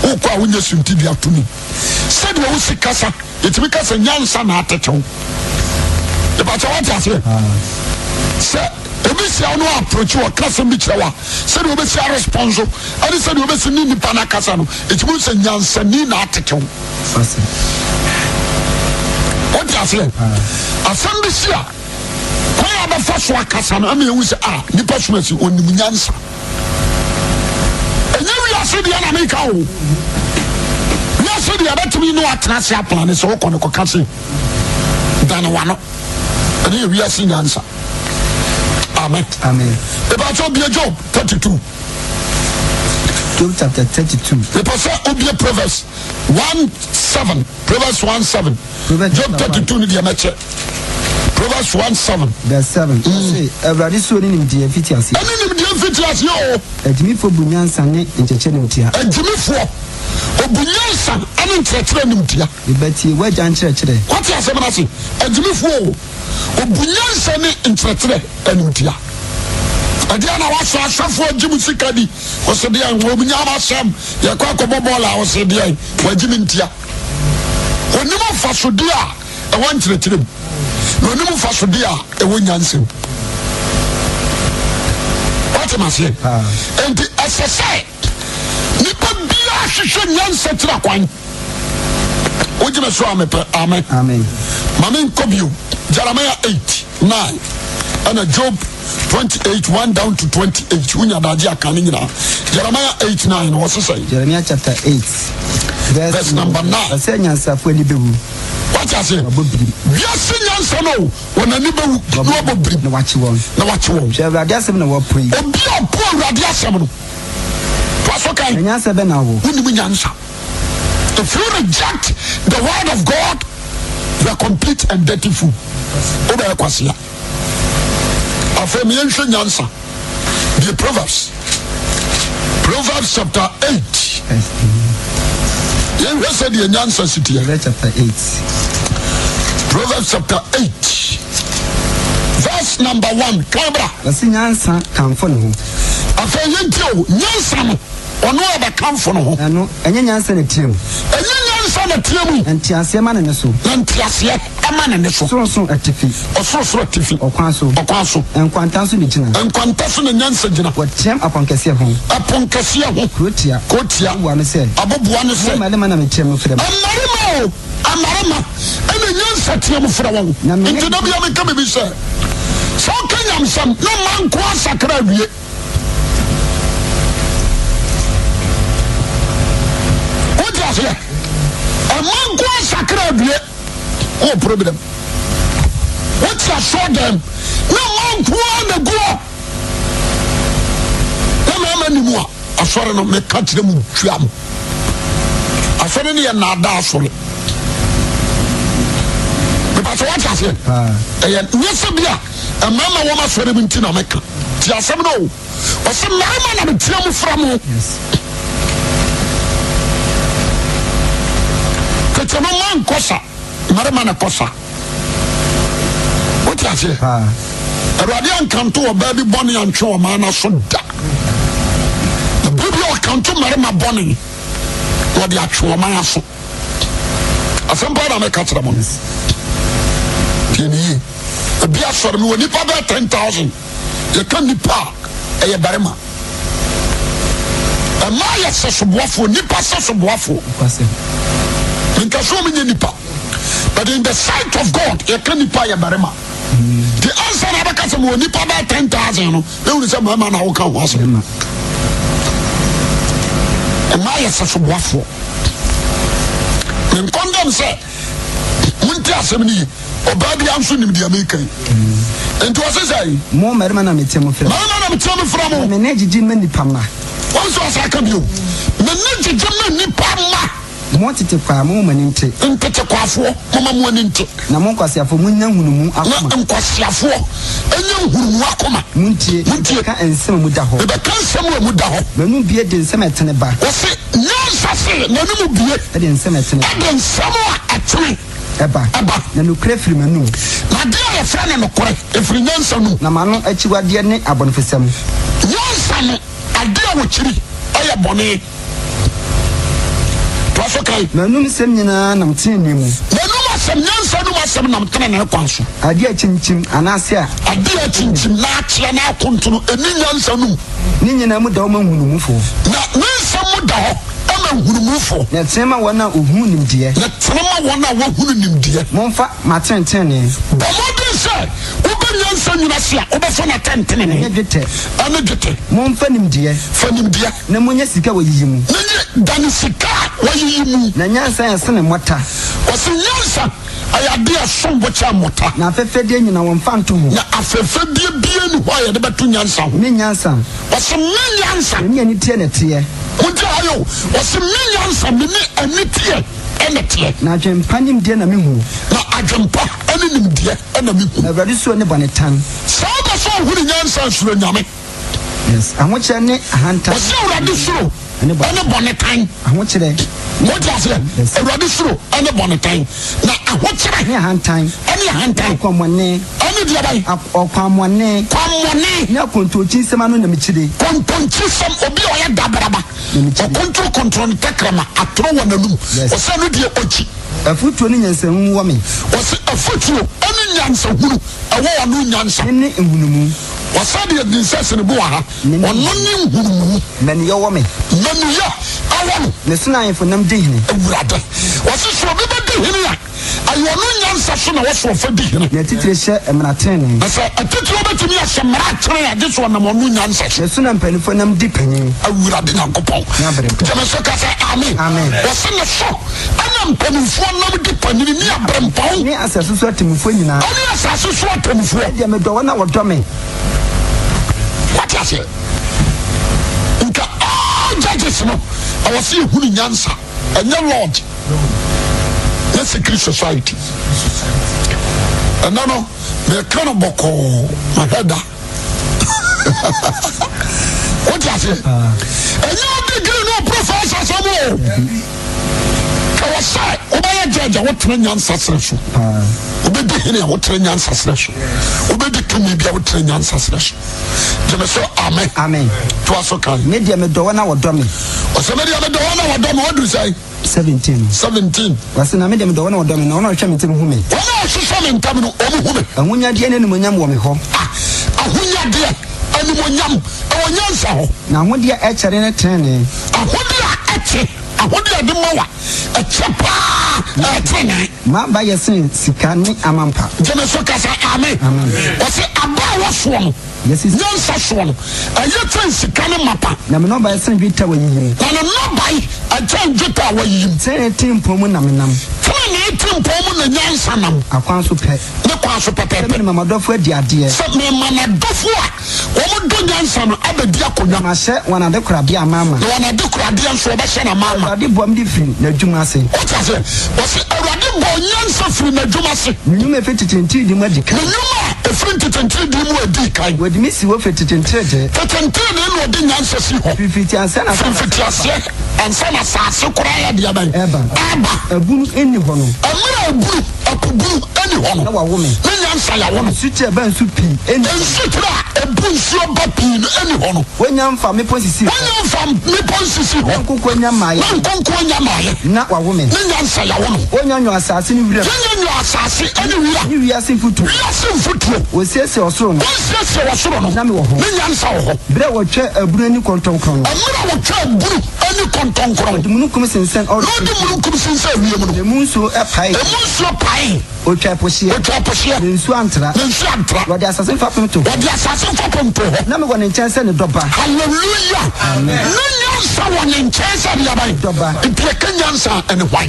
Speaker 1: wokɔ a wonyɛ sintiduatoni. Sɛdeɛ wosi kasa, yɛtumi kasa nyansa na atetew. Ìbàkyɛ wate aseɛ? Sɛ obi hyia wo na ɔapproach wo, ɔka asɛm bi kyerɛ wo a, sɛdeɛ wobɛsi arespɔnso ɛne sɛdeɛ wobɛsi ne nipa no akasa no, ɛtumi hu sɛ nyansani na atete wo. Wote aseɛ? Asɛm bi si a, kwan a bɛfa so akasa no ama yɛhu sɛ a nipa som asi ɔnim nyansa. Ɛnyɛ wiase deɛ na meka o. Wiase deɛ bɛtumi ne watena ase apla ne sɛ wokɔ no kɔka se dane wano. Ɛne yɛ wiase nyansa. Amen.
Speaker 3: Amen.
Speaker 1: Ìbàtí obie Job 32.
Speaker 3: Job chapter 32.
Speaker 1: Ìpè sɛ obie Proverbs 1 7. Proverbs 1 7.
Speaker 3: Proverbs
Speaker 1: Job
Speaker 3: chapter
Speaker 1: 32 ni deɛ mɛkyɛ. Proverbs 1 7.
Speaker 3: Verse 7. Ɔse, Awurade suro ne nimdeɛ mfitiaseɛ.
Speaker 1: Ɛne nimdeɛ mfitiaseɛ o.
Speaker 3: Agyimifoɔ bu nyansa ne nkyerɛkyerɛ nimtia.
Speaker 1: Agyimifoɔ obu nyansa ne nkyerɛkyerɛ nimtia.
Speaker 3: Me ba, tie w'agya nkyerɛkyerɛ.
Speaker 1: Wate asɛm no ase? Agyimifoɔ o, obu nyansa ne nkyerɛkyerɛ animtia. Ɛdeɛ na wasɔ asɔfoɔ agye mu sika di. Ɔse deɛ wɔn nya asɛm yɛkɔ akɔbɔ bɔɔl a ɔse deɛ wagye me ntia. Onim mfasodeɛ a ɛwɔ nkyerɛkyerɛ mu na onim mfasodeɛ a ɛwɔ nyansa mu. Wate maseɛ? Enti ɛsɛ sɛ nipa biara hwehwɛ nyansa kyerɛ kwan. Wogyina so a mepɛ amen.
Speaker 3: Amen.
Speaker 1: Ma menkɔ bio. Jeremiah 8, 9 ɛna Job 28, 1 down to 28. Wonya daagye aka ne nyinaa. Jeremiah 8, 9 wɔ se sɛn?
Speaker 3: Jeremiah chapter 8 verse,
Speaker 1: verse number 9.
Speaker 3: Ɔsɛ nyansafo ani bɛwu.
Speaker 1: Wate aseɛ?
Speaker 3: Wɔbɔ birim.
Speaker 1: Wiase nyansa no wɔn ani bɛwu na wɔbɔ birim.
Speaker 3: Na wakye wɔn.
Speaker 1: Na wakye wɔn.
Speaker 3: Hwɛ Awurade asɛm na wɔpo yi.
Speaker 1: Obi a ɔpo Awurade asɛm no. Toa so kan.
Speaker 3: Na nyansa bɛ na wɔ.
Speaker 1: Wonim nyansa. If you reject the word of God, you are complete and dirty fool. Wobɛyɛ kwasea. Afei me yɛnhwɛ nyansa. The Proverbs. Proverbs chapter 8. Yɛnhwɛ sɛ deɛ nyansa si teɛ.
Speaker 3: Proverbs chapter 8.
Speaker 1: Proverbs chapter 8. Verse number 1. Kan bra.
Speaker 3: Ɔsi nyansa kamfo ne ho.
Speaker 1: Afei yɛntie o, nyansa no, ɔno a ɔbɛkamfo ne ho.
Speaker 3: Ɛno, ɛnyɛ nyansa na ɛteɛ mu.
Speaker 1: Ɛnyɛ nyansa na ɛteɛ mu.
Speaker 3: Na nteaseɛ ma ne nne so.
Speaker 1: Na nteaseɛ ma ne nne so.
Speaker 3: Sorosoro atifi.
Speaker 1: Ɔsorosoro atifi.
Speaker 3: Ɔkwan so.
Speaker 1: Ɔkwan so.
Speaker 3: Nkwanta so na ɛgyina.
Speaker 1: Nkwanta so na nyansa gyina.
Speaker 3: Wɔteam aponkɛseɛ ho.
Speaker 1: Aponkɛseɛ ho.
Speaker 3: Kurotia.
Speaker 1: Kurotia.
Speaker 3: Aboboa no sɛ.
Speaker 1: Aboboa no sɛ.
Speaker 3: Mo mmarima na meteam frɛ mo.
Speaker 1: Mmarima o. Mmarima na nyansa teɛ mu frɛ wɔn. Nti da bia meka biribi sɛ, sɛ woka nyamsɛm na mma nko asakra awie. Wote aseɛ? Mma nko asakra awie. Wɔ problem. Wote asɔɔ dɛm na mma nko ara na gu hɔ. Na mmarima ni mu a, asɔre no meka kyerɛ mu tua mo. Asɔre no yɛ nnaadaa asɔre. Mepa sɛ wate aseɛ. Ɛyɛ nyɛ sɛ bi a mmarima wɔn asɔre mu nti na meka. Ti asɛm no o. Ɔsɛ mmarima na metia mu fra mo. Tete no mma nkɔ sa, mmarima na kɔ sa. Wote aseɛ? Awurade ankanto ɔbaa bi bɔne antwe ɔmaa no aso da. Na bere bi a ɔkanto mmarima bɔne na ɔde atwe ɔman aso. Asɛm paa na mɛka kyerɛ mo no. Tie ne yie. Ebi asɔre mi wɔ nipa bɛyɛ 10,000. Yɛka nipa a ɛyɛ barima. Ɛmaa yɛ sɛsoboafoɔ, nipa sɛsoboafoɔ. Menka sɛ wɔn nyɛ nipa. But in the sight of God, yɛka nipa yɛ barima. Nti ansa na abɛka sɛ mewɔ nipa bɛyɛ 10,000 no, na wunu sɛ mmarima na woka ho asɛm. Mmaa yɛ sɛsoboafoɔ. Menkɔndɛm sɛ monti asɛm no yi. Ɔbaa biara nso nim deɛ meka yi. Nti ɔse sɛ.
Speaker 3: Mo mmarima na meteɛ mo frɛ.
Speaker 1: Mmarima na meteɛ mo frɛ mo.
Speaker 3: Me nne gyegye ma nnipa mma.
Speaker 1: Wɔn nso ɔsa aka bio. Me nne gyegye ma nnipa mma.
Speaker 3: Mo ntetekwaa, momma mo ani nte.
Speaker 1: Ntetekwaafoɔ, momma mo ani nte.
Speaker 3: Na mo nkwaseafoɔ, monnya nhunumu akoma.
Speaker 1: Na nkwaseafoɔ nya nhunumu akoma.
Speaker 3: Montie,
Speaker 1: Montie.
Speaker 3: mebɛka nsɛm a emu da hɔ.
Speaker 1: Mebɛka nsɛm a emu da hɔ.
Speaker 3: M'anom bue de nsɛm a ɛtene ba.
Speaker 1: Wɔse, nyansa se, n'anom bue.
Speaker 3: De nsɛm a ɛtene ba.
Speaker 1: De nsɛm a ɛtene.
Speaker 3: Ɛba.
Speaker 1: Ɛba.
Speaker 3: Na nokorɛ firi m'anom.
Speaker 1: Na adeɛ a wɔfrɛ no nokorɛ, ɛfiri nyansa mu.
Speaker 3: Na m'ano akyiwadeɛ ne abɔnefosɛm.
Speaker 1: Nyansa no, adeɛ a wɔkyiri yɛ bɔne. Toa so kan.
Speaker 3: M'anom nsɛm nyinaa nam tenenee mu.
Speaker 1: M'anom asɛm, nyansa anom asɛm nam tenenee kwan so.
Speaker 3: Adeɛ a akyinkyim anaasɛ a.
Speaker 1: Adeɛ a akyinkyim na akyea na akontono, ɛnni nyansa anom.
Speaker 3: Ne nyinaa mu da hɔ ma nhunumufoɔ.
Speaker 1: Na ne nsɛm mu da hɔ ma nhunumufoɔ.
Speaker 3: Na ɛtene ma wɔn a wɔhunu nimdeɛ.
Speaker 1: Na ɛtene ma wɔn a wɔhunu nimdeɛ.
Speaker 3: Momfa m'atɛntenenee.
Speaker 1: Bɔ mmɔden sɛ wobɛnya nsa nwunu ase a wobɛfa no atɛntenenee.
Speaker 3: Ɛne dwetɛ.
Speaker 1: Ɛne dwetɛ.
Speaker 3: Momfa nimdeɛ.
Speaker 1: Fa nimdeɛ.
Speaker 3: Na monnya sika a wɔayiyi mu.
Speaker 1: Na nye dane sika a wɔayiyi mu.
Speaker 3: Na nyansa yɛ sene mmɔta.
Speaker 1: Ɔse nyansa ɛyɛ adeɛ a ɛsom bo kyɛn mmɔta.
Speaker 3: Na afɛfɛdeɛ nyina wɔmfa nto ho.
Speaker 1: Na afɛfɛdeɛ biara nni hɔ a yɛde bɛto nyansa ho.
Speaker 3: Me nyansa.
Speaker 1: Ɔse me nyansa.
Speaker 3: Me ne aniteɛ na ɛteɛ.
Speaker 1: Montie ha yɛ o. Ɔse me nyansa me ne aniteɛ na ɛteɛ.
Speaker 3: Na adwempa nimdeɛ na mehunu.
Speaker 1: Na adwempa ne nimdeɛ na mehunu.
Speaker 3: Na Awurade suro ne bɔne tan.
Speaker 1: Sɛ wopɛ sɛ wohunu nyansa a suro Nyame.
Speaker 3: Yes, ahokyerɛ ne ahantan.
Speaker 1: Ɔsi Awurade suro
Speaker 3: Ɛne
Speaker 1: ɛne bɔne tan.
Speaker 3: Ahokyerɛ.
Speaker 1: Wote aseɛ?
Speaker 3: Yes.
Speaker 1: Awurade suro ɛne bɔne tan. Na ahokyerɛ.
Speaker 3: Ne ahantan.
Speaker 1: Ɛne ahantan.
Speaker 3: Ɔkwammɔne.
Speaker 1: Ɛne deɛ bɛn?
Speaker 3: Ɔkwammɔne.
Speaker 1: Kwammɔne.
Speaker 3: Ne akontonkyinsɛm ano na mekyire.
Speaker 1: Kontonkyisɛm, obi a ɔyɛ dabraba.
Speaker 3: Na mekyire.
Speaker 1: Ɔkontoronkontoro ne tɛkrɛma, atoro wɔ n'anum.
Speaker 3: Yes.
Speaker 1: Ɔsɛ no deɛ ɔkyi.
Speaker 3: Afotuo ne nyansahunu wɔ me.
Speaker 1: Ɔse afotuo ɛne nyansahunu ɛwɔ ɔno nyansa.
Speaker 3: Ne nhunumu.
Speaker 1: Ɔsɛ deɛ ne nsa si ne bo wɔ ha. Ɔno ne nhunumu.
Speaker 3: Mmaniyɛ wɔ me.
Speaker 1: Mmaniyɛ ɛwɔ no.
Speaker 3: Me so na ahemfo nam di hene.
Speaker 1: Awurade. Ɔse sɛ obi bɛdi hene. so na wɔso ɔfa di hene.
Speaker 3: Na atitire hyɛ mmara tenenee.
Speaker 1: Na sɛ atitire bɛtumi ahyɛ mmara kyerɛ a, gye sɛ ɔnam ɔno nyansa so.
Speaker 3: Na so na mpanimfoɔ nam di panin.
Speaker 1: Awurade Nyankopɔn.
Speaker 3: Ne aberempɔn.
Speaker 1: Gyeme so ka sɛ amen.
Speaker 3: Amen.
Speaker 1: Wɔse ne so ɛna mpanimfoɔ nam di panin ne aberempɔn.
Speaker 3: Ne asase so atemmufoɔ nyinaa.
Speaker 1: Ɛne asase so atemmufoɔ.
Speaker 3: Me deɛ medɔ wɔn a wɔdɔ me.
Speaker 1: Wate aseɛ? Nka all judges no, ɛwɔ sɛ yɛhunu nyansa. Ɛnyɛ lodge. Nyɛ secret society. Ɛnɛ no, meka no bɔkɔɔ, mahwɛ da. Wote aseɛ? Ɛnyɛ wo degree ne wo professor sɛm o. Ka wɔ sɛ wobɛyɛ judge a wotena nyansa serɛ so. Wobɛdi hene a wotena nyansa serɛ so. Wobɛdi tumi bi a wotena nyansa serɛ so. Gyeme so amen.
Speaker 3: Amen.
Speaker 1: Toa so kan.
Speaker 3: Me deɛ medɔ wɔn a wɔdɔ me.
Speaker 1: Ɔsɛ me deɛ medɔ wɔn a wɔdɔ me. Waduru sɛn?
Speaker 3: 17.
Speaker 1: 17.
Speaker 3: Wɔse na me deɛ medɔ wɔn a wɔdɔ me, na wɔn a wɔhwehwɛ me ntɛm hu me.
Speaker 1: Wɔn a wɔhwehwɛ me ntɛm no, wɔn hu me.
Speaker 3: Ahonyadeɛ ne animuonyam wɔ me hɔ.
Speaker 1: Ah, ahonyadeɛ, animuonyam, ɛwɔ nyansa hɔ.
Speaker 3: Na ahodeɛ a ɛkyɛre ne tenenee.
Speaker 1: Ahodeɛ a ɛkye, ahodeɛ a ɛde ma wa, ɛkyɛ paa, ɛyɛ tenenee.
Speaker 3: M'aba yɛ sene sika ne amampa.
Speaker 1: Gyeme so ka sɛ amen.
Speaker 3: Amen.
Speaker 1: Wɔse aba a ɛwɔ soɔ no. Nyansa soɔ no, ɛyɛ kyɛn sika ne mapa.
Speaker 3: Na me nnɔbaeɛ sene dwetɛ a wɔayiyi mu.
Speaker 1: Na ne nnɔbae kyɛn dwetɛ a wɔayiyi mu.
Speaker 3: Tenenee tempɔn mu na menam.
Speaker 1: Tenenee tempɔn mu na nyansa nam.
Speaker 3: Akwan so pɛ.
Speaker 1: Ne kwan so pɛpɛɛpɛ.
Speaker 3: Sɛ merema m'adɔfoɔ adi adeɛ.
Speaker 1: Sɛ merema n'adɔfoɔ a wɔdɔ nyansa no abɛdi akonnwa.
Speaker 3: Na mahyɛ wɔn adekoradeɛ amaama.
Speaker 1: Na wɔn adekoradeɛ nso wɔbɛhyɛ no amaama.
Speaker 3: Awurade boa me de firi n'adwuma ase.
Speaker 1: Wote aseɛ? Wɔse Awurade bɔɔ nyansa firii n'adwuma ase.
Speaker 3: Ne nnwuma a ɛfiri tete ntiridii mu adi kan.
Speaker 1: Ne nnwuma a ɛfiri ntete ntiridii mu a ɛdii kan.
Speaker 3: Wɔde me sii hɔ firi tete ntiridii.
Speaker 1: Tete ntiridii na ɔde nyansa sii hɔ.
Speaker 3: Firi mfitiaseɛ na
Speaker 1: Firi
Speaker 3: asase
Speaker 1: mfitiaseɛ ansa na asase koraa yɛ deɛ bɛn?
Speaker 3: Ɛreba.
Speaker 1: Ɛreba.
Speaker 3: Abunu nni hɔ no.
Speaker 1: Mmerɛ a abunu, ɛpo bunu, nni hɔ no.
Speaker 3: Na wawo me.
Speaker 1: Ne nyansa yɛawo no.
Speaker 3: Nsutire a ɛba nsu pii nni hɔ no.
Speaker 1: Nsutire a ɛbu nsuo ba pii no nni hɔ no.
Speaker 3: Wɔnnya mfa mmepɔ nsisii hɔ.
Speaker 1: Wɔnnya mfa mmepɔ nsisii hɔ.
Speaker 3: Na nkokoɔ nnya mmaeɛ.
Speaker 1: Na nkonkoɔ nnya mmaeɛ.
Speaker 3: Na wawo me.
Speaker 1: Ne nyansa yɛawo no.
Speaker 3: Wɔnnya nwoo asase ne wiram.
Speaker 1: Wɔnnya nwoo asase ne wira.
Speaker 3: Ne wiase mfuturo.
Speaker 1: Wiase mfuturo.
Speaker 3: Wɔsiesie ɔsoro no.
Speaker 1: Wɔnsiesie ɔsoro no.
Speaker 3: Na mewɔ hɔ.
Speaker 1: Ne nyansa wɔ hɔ.
Speaker 3: Berɛ a wɔtwaa abunu ani kɔntɔnkrɔn no.
Speaker 1: Mmerɛ a wɔtwaa abunu ani kɔntɔnkrɔn.
Speaker 3: Wɔde mununkum sensɛn ɔrɔ.
Speaker 1: Na wɔde mununkum sensɛn wiem no.
Speaker 3: Na emu nsuo paee.
Speaker 1: Emu nsuo paee.
Speaker 3: Ɔtwaa po hyeɛ.
Speaker 1: Ɔtwaa po hyeɛ.
Speaker 3: Na nsuo antra.
Speaker 1: Na nsuo antra.
Speaker 3: Wɔde asase mfapem too hɔ.
Speaker 1: Wɔde asase mfapem too hɔ.
Speaker 3: Na mewɔ ne nkyɛn sɛ ne dɔba.
Speaker 1: Hallelujah.
Speaker 3: Amen.
Speaker 1: Na nyansa wɔ ne nkyɛn sɛ deɛ bɛn?
Speaker 3: Dɔba.
Speaker 1: Nti yɛka nyansa a, ɛne hwan?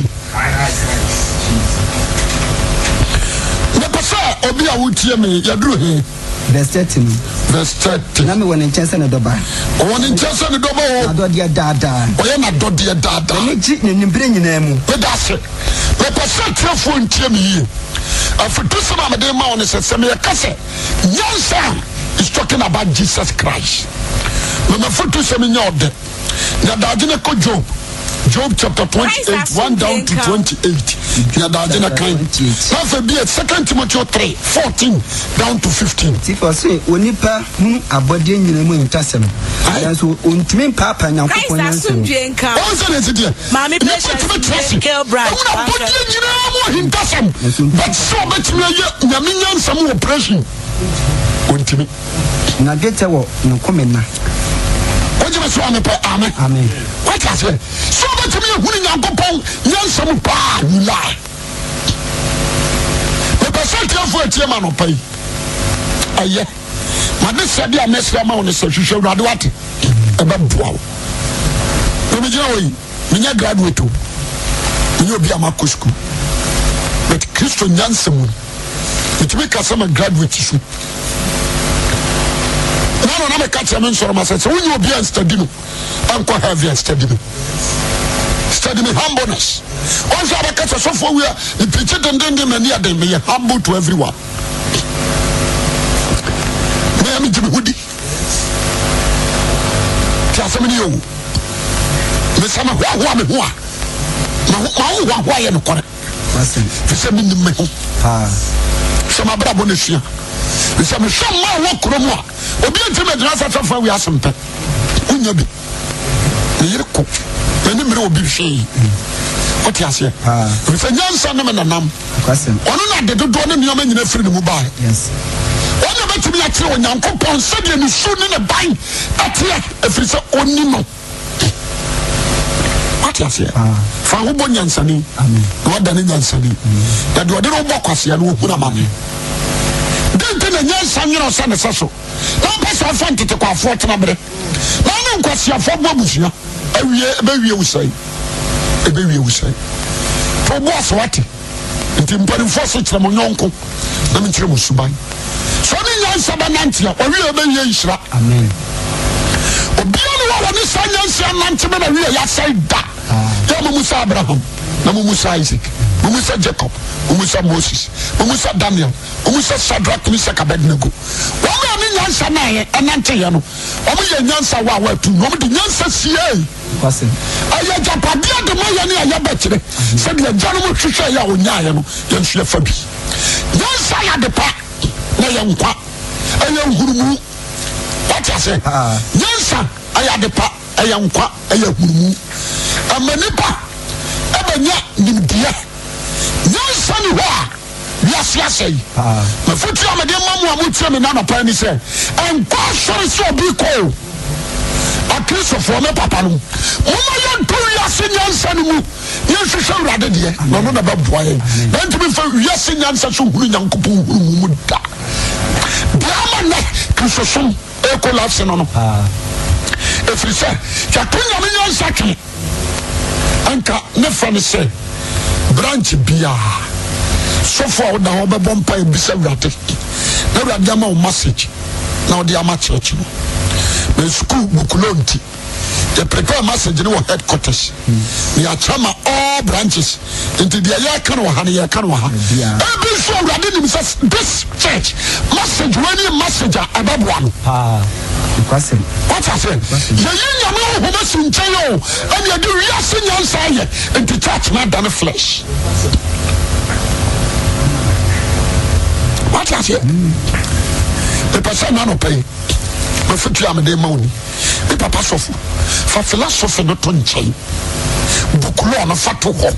Speaker 1: Mepɛ sɛ obi a wotie me, yɛduru he?
Speaker 3: Verse 30 no.
Speaker 1: Verse 30.
Speaker 3: Na mewɔ ne nkyɛn sɛ ne dɔba.
Speaker 1: Ɔwɔ ne nkyɛn sɛ ne dɔba o.
Speaker 3: N'adɔdeɛ daadaa.
Speaker 1: Ɔyɛ n'adɔdeɛ daadaa.
Speaker 3: M'ani gye n'anim berɛ nyinaa mu.
Speaker 1: Meda ase. Mepɛ sɛ atiefoɔ ntie me yie. Afutusɛm a mede rema wo ne sɛ, sɛ meka sɛ nyansa a, is talking about Jesus Christ. Ma m'afutusɛm nyɛ ɔdɛ. Nya daagye na kɔ Job. Job chapter 28, 1 down to 28. Nya daagye na kan. Na afei bie 2 Timothy 3, 14 down to 15.
Speaker 3: Tifi ɔse onipa hunu abɔdeɛ nyina mu ahintasɛm, nanso ɔntumi mpaapaa Nyankopɔn
Speaker 4: Christ
Speaker 3: nyansa mu.
Speaker 4: asomdwie nka wo.
Speaker 1: Wɔn sɛ na ɛsi deɛ.
Speaker 4: Maame
Speaker 1: Nnipa
Speaker 4: Patience
Speaker 1: tumi tena ase.
Speaker 4: nie, Kale Branch,
Speaker 1: Ɛhunu
Speaker 4: Bangor.
Speaker 1: abɔdeɛ nyinaa mu ahintasɛm. But sɛ ɔbɛtumi ayɛ Nyame nyansa mu operation, ɔntumi.
Speaker 3: Na dwetɛ wɔ ne komena.
Speaker 1: Wogye me so a mepɛ amen.
Speaker 3: Amen.
Speaker 1: Wate aseɛ? Sɛ wobɛtumi ahunu Nyankopɔn nyansa mu paa, you lie. Mepɛ sɛ atiefoɔ atie ma anɔpa yi. Ɛyɛ. M'adesrɛdeɛ a mɛsrɛ ama wo ne sɛ hwehwɛ Awurade wate. Ɛbɛboa wo. Na megyina hɔ yi, menyɛ graduate o. Menyɛ obi a makɔ sukuu. But Kristo nyansa mu no, metumi ka sɛ ma graduate so. Na na na meka kyerɛ me nsɔrɔma sɛ sɛ wonyɛ obi a nstadi no ɛnkɔ heaven study me. Study me humbleness. Ɔnhwɛ a bɛka sɛ sɔfoɔ wei a mepirikyi dendenden m'ani ɛden meyɛ humble to everyone. Mea megye me ho di. Ti asɛm no yɛ o. Mesɛ mehoahoa me ho a mahohoahoa yɛ nokorɛ. Fi sɛ menim me ho. Hwɛ m'abrabɔ no sua. Sɛ mehwɛ mma a wɔ kuro mu a obi ntumi gyina sɛ sɔfoɔ awi asɛm pɛ. Wonya bi. Me yere ko. M'ani mmere obi hwee. Wote aseɛ? Ɛfiri sɛ nyansa ne me nanam. Ɔno na ade dodoɔ ne nneɛma nyina firi ne mu baeɛ. Ɔno na bɛtumi akyerɛ Onyankopɔn sɛdeɛ ne su ne ne ban ɛteɛ, ɛfiri sɛ ɔni no. Wate aseɛ? Fa ho bɔ nyansani na wadane nyansani. Na deɛ ɔde ne ho bɔ kwasea no, ɔhunu amane. Dɛn nti na nyansa nyerɛ sɛ ne sɛ so? Na ɔmpɛ sɛ ɔfa ntetekwafoɔ tena berɛ na ɔne nkwaseafoɔ bɔ abusua. Awie, ɛbɛwie wo sɛn? Ɛbɛwie wo sɛn? To bo ase wate. Nti mpanimfoɔ se kyerɛ mo yɔnko na menkyerɛ mo suban. Sɛ ɔne nyansa bɛnante a, ɔwie ɛbɛwie nhyira.
Speaker 3: Amen.
Speaker 1: Obia ne hɔ a wɔne saa nyansa anante bɛ na wie yɛasɛe da. Yɛ mo mu sɛ Abraham, na mo mu sɛ Isaac, mo mu sɛ Jacob, mo mu sɛ Moses, mo mu sɛ Daniel, mo mu sɛ Shadrach, Meshach, Abednego. Wɔn a ne nyansa naeɛ ɛnanteeɛ no, wɔn yɛ nyansa wɔ a wɔatu na wɔn de nyansa siee. Ɛyɛ agyapadeɛ de ma yɛn a yɛbɛkyerɛ sɛdeɛ agyanom hwehwɛeɛ a wɔnyaeɛ no, yɛn nso yɛfa bi. Nyansa yɛ ade pa na ɛyɛ nkwa, ɛyɛ nhunumu. Wate ase? Nyansa ɛyɛ ade pa, ɛyɛ nkwa, ɛyɛ nhunumu. Ɛma nipa ɛbɛnya nimdeɛ. Nyansa ni hɔ a, wiase asɛe. M'afotu a mede ma mo a motie me nnɛ anɔpa yi ne sɛ, ɛnkɔ asɔre sɛ obi kɔ o. Akristofoɔ, me papa nom, momma yɛntɔ wiase nyansa no mu na yɛnhwehwɛ Awurade deɛ, na ɔno na bɛboa yɛn. Na ntumi mfa wiase nyansa so hunu Nyankopɔn hunu mu da. Deɛ ama nnɛ Kristosom ɛrekolapse no no, ɛfiri sɛ yɛato Nyame nyansa twene. Anka ne fa ne sɛ branch biara sɔfo a woda hɔ bɛbɔ mpae bisa Awurade na Awurade ama wo message na ɔde ama church no. Na sukuu bukulo nti yɛ prepare message no wɔ headquarters na yɛakyɛ ma all branches nti deɛ yɛka no wɔ ha no yɛka no wɔ ha. Ebi nso Awurade nim sɛ this church message wei ne message a ɛbɛboa no.
Speaker 3: Paa. Nokwasɛm.
Speaker 1: Wate aseɛ? Yɛyi Nyame honhom asi nkyɛn o, ɛne yɛde wiase nyansa ayɛ, nti church no adane flesh. Wate aseɛ? Mepɛ sɛ ɛna anɔpa yi, mafotu a mede ma wo ni. Me papa sɔfo, fa philosophy no to nkyɛn. Book law no fa to hɔ.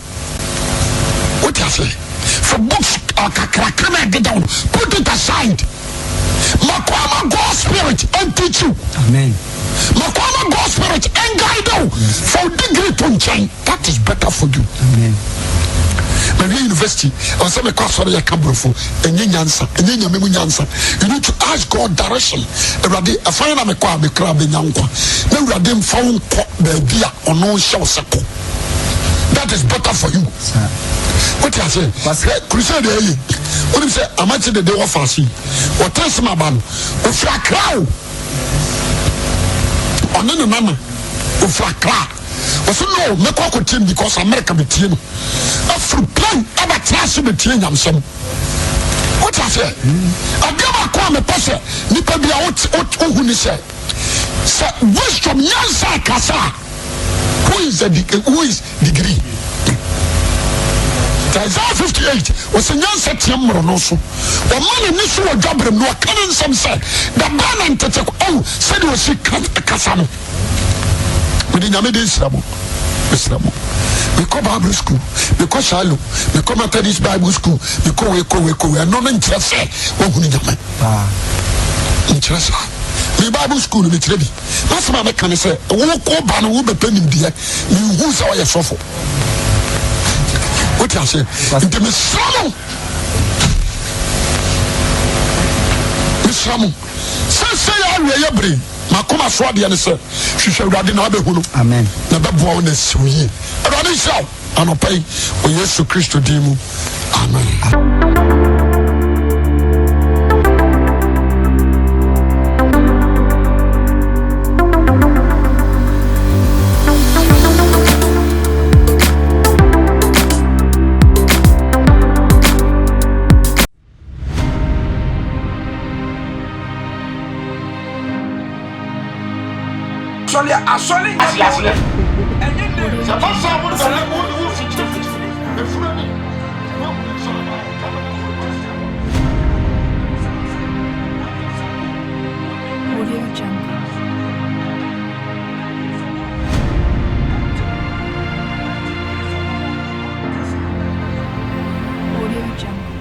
Speaker 1: Wote aseɛ? Fa books kakraka no a ɛdeda wo no, put it aside. Ma kwan ma God spirit ɛnteach you.
Speaker 3: Amen.
Speaker 1: Ma kwan ma God spirit ɛnguide wo. Fa wo degree to nkyɛn. That is better for you.
Speaker 3: Amen.
Speaker 1: Mawie university, ɛwɔ sɛ mekɔ asɔre yɛ ka borɔfo. Ɛnyɛ nyansa, ɛnyɛ nyame mu nyansa. You need to ask God direction. Awurade, ɛfa yɛ na mekɔ a mekra bɛnya nkwa. Na Awurade mfa wo nkɔ baabi a ɔno nhyɛ wo sɛ kɔ. That is better for you. Wote ase? Hwɛ crusade ɛyɛ. Wonim sɛ amakye dede wɔ faase yi. Wɔte sɛ maba no. Ofiri Accra o. Ɔne ne nana. Ofiri Accra. Ɔsɛ no mɛkɔ akɔtie no because America bɛtie no. Afiri plane ɛbɛtena ase bɛtie nyamsɛm. Wote aseɛ? Adeɛ baako a mepɛ sɛ nipa bi a wohu ne sɛ sɛ wisdom nyansa kasa a Who is the who is degree? Nti Isaiah 58 ɔsɛ nyansa teɛ mmorɔno so. Ɔma n'ani so wɔ dwaberem na ɔka ne nsɛm sɛ da bɛn na ntete ɔw sɛdeɛ ɔsi kasa no. Mede nyame de nsira mo. Mesrɛ mo. Mekɔ Bible school, mekɔ Shiloh, mekɔ Methodist Bible school, mekɔ wei kɔ wei kɔ wei. Ɛno no nkyerɛ sɛ woahunu nyame. Nkyerɛ saa. Me Bible school no mekyerɛ bi. M'asɛm a mɛka ne sɛ, wo ba no wobɛpɛ nimdeɛ, menhuu sɛ ɔyɛ sɔfo. Wote aseɛ? Nti mesrɛ mo, mesrɛ mo, sɛsɛ yɛ awieɛ bere, makoma so adeɛ ne sɛ, hwehwɛ Awurade na wabɛhu no, na bɛboa wo na asi wo yie. Awurade nhyira wo anɔpa yi wɔ Yesu Kristo din mu. Amen.
Speaker 4: Asɔre nyɛ ɛnyɛ ne sɛ fa saa wo sɛ wo wo fikyiri fikyiri efunu ni na wo sɛ
Speaker 5: Audio Jungle. Audio Jungle.